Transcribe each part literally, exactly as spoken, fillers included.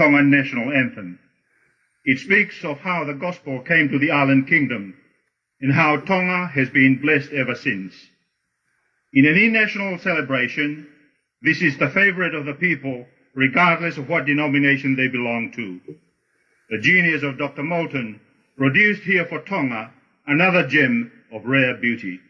Tongan national anthem. It speaks of how the gospel came to the island kingdom and how Tonga has been blessed ever since. In any national celebration, this is the favorite of the people, regardless of what denomination they belong to. The genius of Doctor Moulton produced here for Tonga another gem of rare beauty.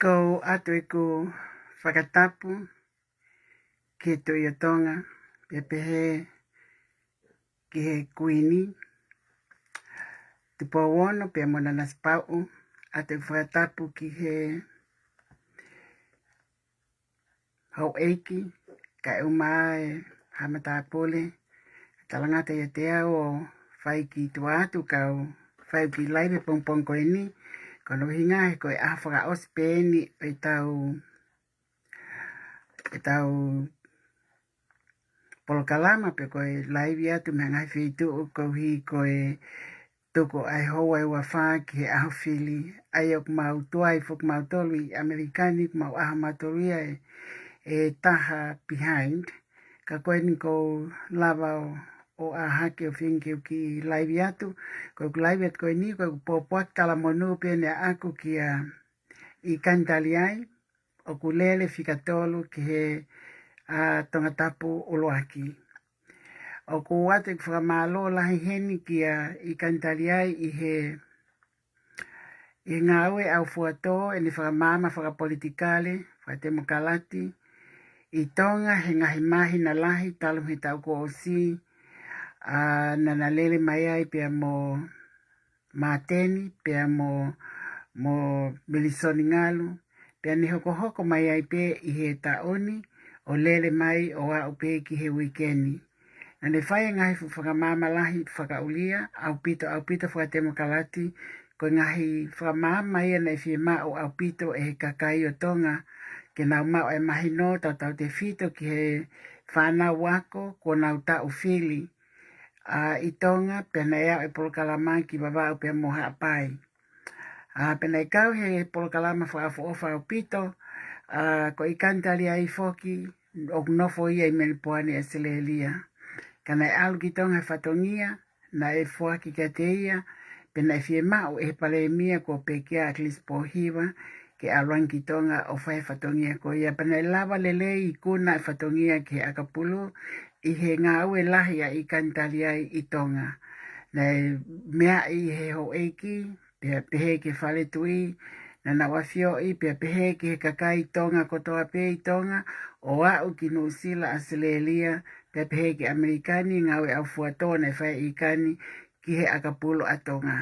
Ko ʻeku ʻoatu ʻeku fakatapu ki he Tuʻi ʻo Tonga, pea pehē ki he Kuini Tupou Ono pea mo Nanasipauʻu, ʻoatu ʻeku fakatapu ki he houʻeiki, kae ʻumaʻā e haʻa matāpule, talangata ʻiate au ʻo fai ki tuʻa atu kau fai ki laive pongipongi ko eni, ko hono ʻuhinga he ko e ʻaho fakaʻosi pē eni ʻo ʻetau, ʻetau polokalama pe ko e laivi atu mei he ngaahi feituʻu koeʻuhi ko e tuku ʻa e houa ʻe ua fā ki he ʻaho fili. ʻA ia ʻoku mau tuai foki mautolu ʻi ʻAmelika ni, ʻoku mau ʻaho mautolu ia ʻe, ʻe taha behind. Ka ko eni ʻoku ou lava ʻo, ʻo ʻā hake ʻo feinga ke u kiʻi laivi atu. Ko ʻeku laivi atu ko eni, ko ʻeku pōpoaki talamonū pē eni ʻaʻaku kia ʻIkani Taliai, ʻoku lele fika tolu ki he, ʻa, Tongatapu ʻUluaki. ʻOku ou ʻoatu ʻeku fakamālō lahi heni kia ʻIkani Taliai ʻi he, ʻi he ngāue ʻaufuatō ʻene fakamaama fakapolitikale, fakatemokalati ʻi Tonga he ngaahi māhina lahi talu mei he taʻu kuo ʻosi, ʻa, naʻa na lele mai ai pea mo Māteni, pea mo, mo Melisoni Ngalu, pea ne hokohoko mai ai pē ʻi he taʻu ni, ʻo lele mai ʻo aʻu pē ki he uike ni. Naʻa ne fai e ngaahi fuʻu fakamaama lahi fakaʻulia, ʻaupito, ʻaupito fakatemokalati, ko e ngaahi fakamaama ia naʻe fiemaʻu ʻaupito ʻe he kakai ʻo Tonga, ke nau maʻu e mahino tautautefito ki he fānau ako kuo nau taʻu fili ʻa ʻi Tonga, pea naʻe aʻu e polokalama ki Vavaʻu pea mo Haʻapai. ʻA, pea naʻe kau he polokalama fakaʻofoʻofa ʻaupito, ʻa, ko ʻIkani Taliai foki, ʻoku nofo ia ʻi Melipoane, ʻAositelēlia. Ka naʻe ʻalu ki Tonga he fatongia naʻe foaki kiate ia, pea naʻe fiemaʻu ʻe he palēmia ko Pekia ʻAkilisi Pōhiva ke ʻalu ange ki Tonga ʻo fai e fatongia ko ia. Pea naʻe lava lelei ikuna e fatongia ki he ʻakapulu ʻi he ngāue lahi ʻa ʻIkani Taliai ʻi Tonga. Naʻe meaʻi he houʻeiki, pea pehē ki he fale tuʻi naʻa nau ʻafioʻi, pea pehē ki he kakai Tonga kotoa pē ʻi Tonga, ʻo aʻu ki Nuʻusila, ʻAositelēlia, pea pehē ki ʻAmelika ni, ngāue ʻaufuatō naʻe fai ʻe ʻIkani ki he ʻakapulu ʻa Tonga.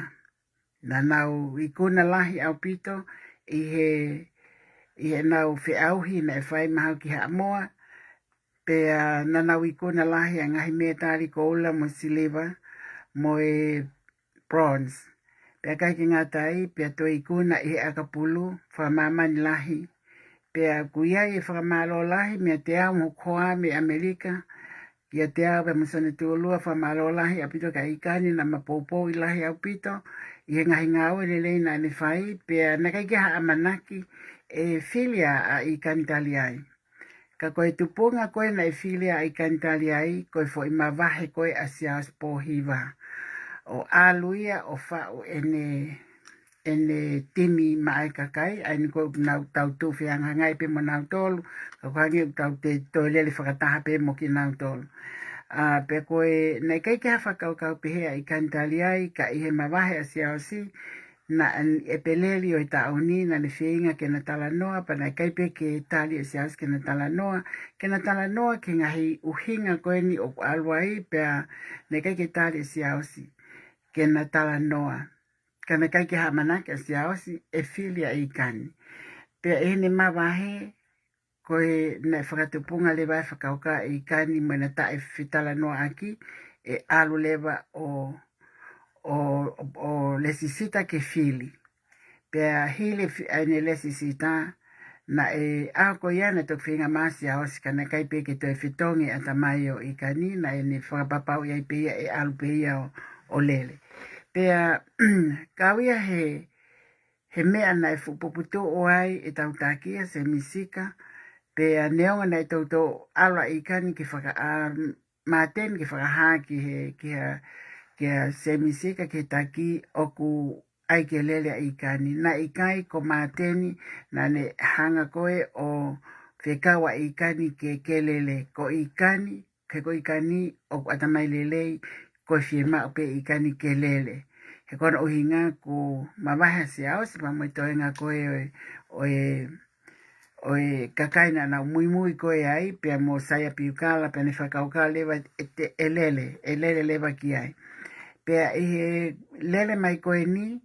Naʻa nau ikuna lahi ʻaupito ʻi he, ʻi heʻenau feʻauhi naʻe fai mahalo ki Haʻamoa, pea naʻa nau ikuna lahi ʻa e ngaahi mētali koula mo siliva mo e bronze. Pea ʻikai ke ngata ai, pea toe ikuna ʻi he ʻakapulu fakamāmani lahi. Pea ʻoku ʻi ai e fakamālō lahi meiate au mo hoku hoa mei ʻAmelika kiate au pea mo Sone Tuʻulua, fakamālō lahi ʻaupito kia ʻIkani, naʻa ma poupouʻi lahi ʻaupito ʻi he ngaahi ngāue lelei naʻa ne fai, pea naʻe ʻikai ke ha ʻamanaki ʻe fili ʻa ʻIkani Taliai. Ka ko e tupuʻanga ko ē naʻe fili ai ʻa ʻIkani Taliai, ko e foʻi mavahe ko ē ʻa Siaosi Pōhiva. ʻO ʻalu ia ʻo faʻu ʻene, ʻene timi maʻa e kakai, ʻa eni ko ē ʻoku nau tau tuʻu fehangahangai pē mo nautolu, ka ʻoku hangē ʻoku tau toe lele fakataha pē mo kinautolu. ʻA, pea ko e, naʻe ʻikai ke ha fakakaukau pehē ʻa ʻIkani Taliai, ka ʻi he mavahe ʻa Siaosi, naʻa ne ʻEpeleli ʻo e taʻu ni, naʻa ne feinga ke na talanoa, pea naʻe ʻikai pē ke tali ʻe Siaosi ke na talanoa, ke na talanoa ki he ngaahi ʻuhinga ko eni ʻoku ʻalu ai, pea naʻe ʻikai ke tali ʻe Siaosi ke na talanoa. Ka naʻe ʻikai ke ha ʻamanaki ʻa Siaosi ʻe fili ʻa ʻIkani. Pea ʻi heʻene mavahe, ko e naʻe fakatupunga leva e fakakaukau ʻa ʻIkani mo ʻena taʻefetalanoaʻaki, ʻe ʻalu leva ʻo, ʻo, ʻo, ʻo lēsisita ke fili. Pea hili fi-, ʻa ʻene lēsisita, naʻe, ʻa ko ia naʻe toki feinga mai ʻa Siaosi ka naʻe ʻikai pē ke toe fetongi e ʻatamai ʻo ʻIkani, naʻa ne fakapapauʻi ai pē ia ʻe ʻalu pē ia ʻo, ʻo lele. Pea, kau ia he, he meʻa naʻe fuʻu puputuʻu ai ʻetau taki ʻa Semi Sika, pea neongo naʻe toutou ʻalu ʻa ʻIkani ke faka-, ʻa, Māteni ke fakahā ki he, ki he, ki he Semi Sika, ki he taki ʻoku ʻai ke lele ʻa ʻIkani. Naʻe ʻikai ko Māteni, naʻa ne hanga ko ē ʻo fekau ʻa ʻIkani ke, ke lele. Ko ʻIkani, he ko ʻIkani ʻoku ʻatamai lelei, ko e fiemaʻu pē ʻIkani ke lele. He ko hono ʻuhinga kuo mavahe ʻa Siaosi pea mo e toenga ko ē ʻo e, ʻo e, ʻo e kakai naʻa nau muimui ko ē ai, pea mo Saia Piukala, pea ne fakakaukau leva ʻe te-, ʻe lele, ʻe lele leva ki ai. Pea ʻi he lele mai ko eni,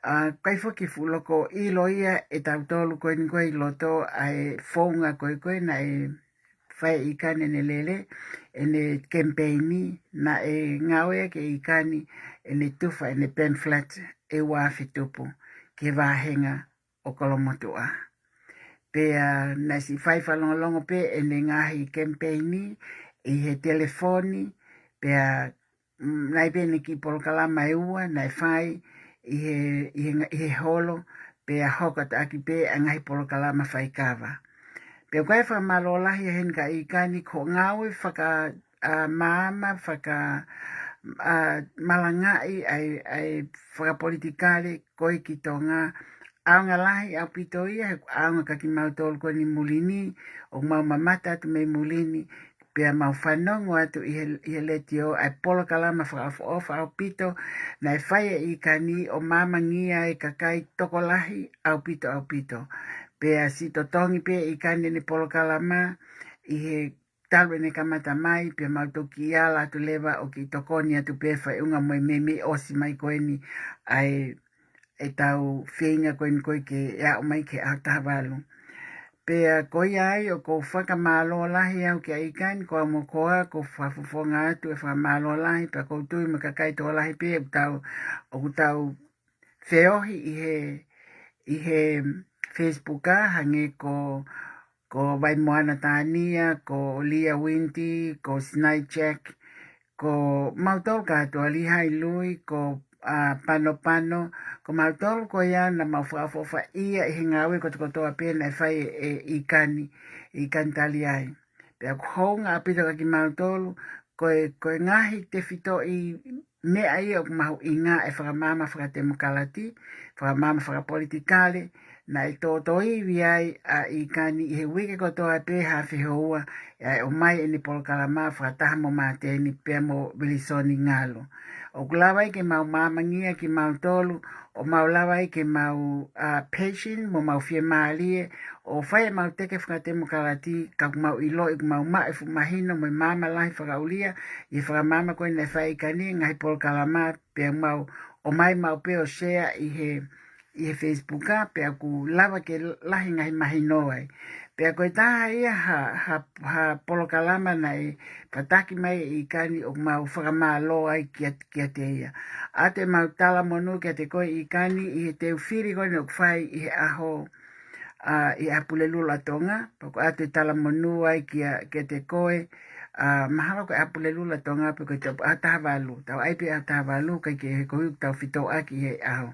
ʻa, ʻikai foki fuʻu loko ʻilo ia ʻe tautolu ko eni ko ē ʻi loto ʻa e founga ko ē ko ē naʻe fai ʻe ʻIkani ʻene lele, ʻene kemipeini, naʻe ngāueʻaki ʻe ʻIkani ʻene tufa ʻene pamphlet ʻe ua afe tupu ki he vāhenga ʻo Kolomotuʻa. Pea naʻe siʻi fai fakalongolongo pē ʻene ngaahi kemipeini ʻi he telefoni, pea, mm, naʻe ʻi ai pē ʻene kiʻi polokalama ʻe ua naʻe fai ʻi he, ʻi he nga-, ʻi he holo, pea hoko atu ʻaki pē ʻa e ngaahi polokalama faikava. Pea ʻoku ʻi ai e fakamālō lahi ʻa heni kia ʻIkani ko hoʻo ngāue faka-, ʻa, maama, faka-, ʻa, malangaʻi ʻa e, ʻa e fakapolitikale ko ē ki Tonga. ʻAonga lahi ʻaupito ia, he ʻoku ʻaonga kia kimautolu ko eni muli ni, ʻoku mau mamata atu mei muli ni, pea mau fanongo atu ʻi he, ʻi he letiō ʻa e polokalama fakaʻofoʻofa ʻaupito naʻe fai ʻe ʻIkani ʻo maamangia e kakai tokolahi ʻaupito, ʻaupito. Pea siʻi totongi pē ʻe ʻIkani ʻene polokalama ʻi he talu ʻene kamata mai, pea mau toki ala atu leva ʻo kiʻi tokoni atu pē faiʻunga mo e meimei ʻosi mai ko eni ʻa e, ʻetau feinga ko eni ko ē ke aʻu mai ki he ʻaho taha valu. Pea ko ia ai ʻoku ou fakamālō lahi au kia ʻIkani, ko au mo koā, ʻoku ou fakafofonga atu e fakamālō lahi, pea ʻoku ou tui mo e kakai tokolahi pē ʻoku tau, ʻoku tau feohi ʻi he, ʻi he Facebook ā, hangē ko, ko Vaimoana Tania, ko Lia Winti, ko Sinai Jack, ko mautolu kātoa, Lihai Lui, ko, ā, Panopano, ko mautolu ko ia naʻa mau fakaʻofoʻofaʻia ʻi he ngāue kotokotoa pē naʻe fai ʻe, ʻe ʻIkani, ʻIkani Taliai. Pea ʻoku hounga ʻaupito kia kimautolu, ko e, ko e ngaahi tefitoʻi meʻa ia ʻoku mahuʻinga ʻa e fakamaama fakatemokalati, fakamaama fakapolitikale, naʻe tōtōivi ai ʻa ʻIkani ʻi he uike kotoa pē ha fehoua, ʻa e ʻomai ʻene polokalama fakataha mo Māteni pea mo Vilisoni Ngalo. ʻOku lava ai ke mau maamangia kimautolu, ʻo mau lava ai ke mau, ā, patient, mo mau fiemālie, ʻo fai ʻemau teke fakatemokalati, ka ʻoku mau ʻiloʻi, ʻoku mau maʻu e fuʻu mahino mo e maama lahi fakaʻulia ʻi he fakamaama ko ē naʻe fai ʻe ʻIkani, ngaahi polokalama, pea mau ʻomai maʻu pē ʻo share ʻi he, ʻi he Facebook ā, pea ʻoku lava ke lahi ngaahi mahino ai. Pea ko e taha ia ha, ha, ha polokalama naʻe tataki mai ʻe ʻIkani ʻoku mau fakamālō ai kia, kiate ia. ʻOatu ʻemau talamonū kiate koe ʻIkani ʻi he teu fili ko eni ʻoku fai ʻi he ʻaho, ā, ʻi he ʻaho Pulelulu ʻa Tonga, pea ʻoku ʻoatu e talamonū ai kia, kiate koe, ā, mahalo ko e ʻaho Pulelulu ʻa Tonga, pe ko e tau ʻaho taha valu, tau ʻai pē ʻaho taha valu, kae kehe ko ē ʻoku tau fetōʻaki he ʻaho.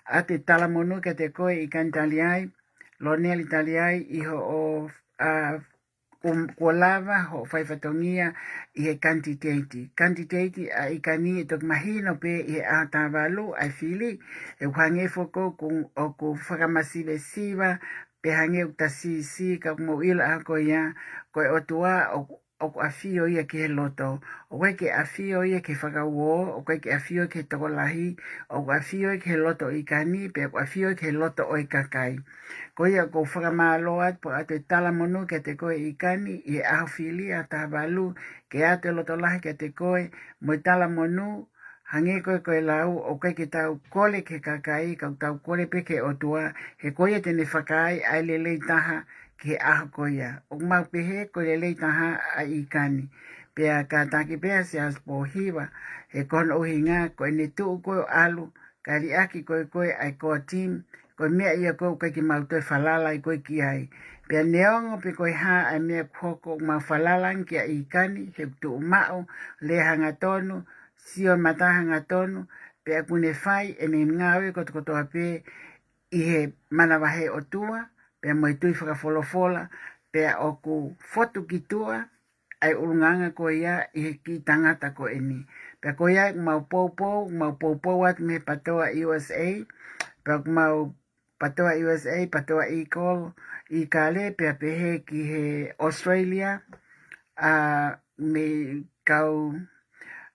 ʻOatu e talamonū kiate koe ʻIkani Taliai, Loneli Taliai, ʻi hoʻo, ā, kum-, kuo lava hoʻo fai fatongia ʻi he kanititeiti. Kanititeiti ʻa ʻIkani ʻe toki mahino pē ʻi he ʻaho taha valu ʻa e fili, ʻoku hangē foki ʻoku, ʻoku fakamasivesiva, pe hangē ʻoku ta siʻisiʻi, ka ʻoku mou ʻilo ʻa ko ia, ko e ʻOtua ʻoku, ʻoku ʻafio ia ki he loto. ʻOku ʻikai ke ʻafio ia ki he fakauō, ʻoku ʻikai ke ʻafio ki he tokolahi, ʻoku ʻafio ia ki he loto ʻo ʻIkani, pea ʻoku ʻafio ia ki he loto ʻo e kakai. Ko ia ʻoku ou fakamālō atu pea ʻoatu e talamonū kiate koe ʻIkani ʻi he ʻaho fili ʻaho taha valu, ke ʻoatu e loto lahi kiate koe, mo e talamonū, hangē ko e, ko e lau, ʻoku ʻikai ke tau kole ki he kakai, ka ʻoku tau kole pē ki he ʻOtua, he ko ia te ne fakaai ʻa e lelei taha ki he ʻaho ko ia. ʻOku mau pehē ko e lelei taha ʻa ʻIkani. Pea kātaki pē ʻa Siaosi Pōhiva, he ko hono ʻuhinga, ko ʻene tuʻu ko ē ʻo ʻalu, kae liʻaki ko ē ko ē ʻa e core team, ko e meʻa ia ko ē ʻoku ʻikai ke mau toe falala ai ko ē ki ai. Pea neongo pe ko e hā ʻa e meʻa ʻoku hoko, ʻoku mau falala ange kia ʻIkani, he ʻoku tuʻu maʻu, lea hangatonu, sio mata hangatonu, pea ʻoku ne fai ʻene ngāue kotokotoa pē ʻi he manavahē ʻOtua, pea mo e tui fakafolofola, pea ʻoku fotu ki tuʻa ʻa e ʻulungaanga ko ia ʻi he kiʻi tangata ko eni. Pea ko ia ʻoku mau poupou, mau poupou atu mei he PATOA U S A, pea ʻoku mau PATOA U S A, PATOA ʻIkolo, ʻIkale, pea pehē ki he Australia, ā, mei he kau,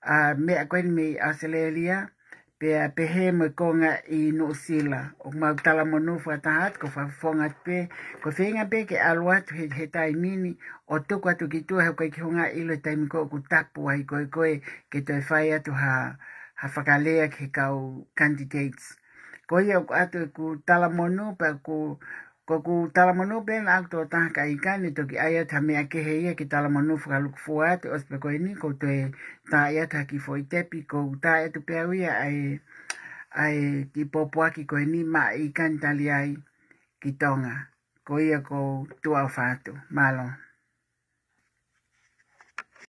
ā, meʻa ko eni mei Australia, pea pehē mo e konga ʻi Nuʻusila. ʻOku mau talamonū fakataha atu, ʻoku ou fakafofonga atu pē, ʻoku ou feinga pē ke ʻalu atu he, he taimi ni, ʻo tuku atu ki tuʻa he ʻoku ʻikai ke u hanga ʻo ʻilo he taimi ko ē ʻoku tapu ai ko ē ko ē ke toe fai atu ha, ha fakalea ki he kau candidates. Ko ia ʻoku ʻoatu ʻeku talamonū pea ʻoku, ko ʻeku talamonū pē naʻa ʻoku tō taha kia ʻIkani, toki ʻai atu ha meʻa kehe ia ke talamonū fakalūkufua atu, ʻosi pē ko eni, ʻoku ou toe tā atu ha kiʻi foʻi tepi, ʻoku ou tā atu pē au ia ʻa e, ʻa e kiʻi pōpoaki ko eni maʻa ʻIkani Taliai ki Tonga. Ko ia ʻoku ou tuʻa ʻofa atu. Mālō.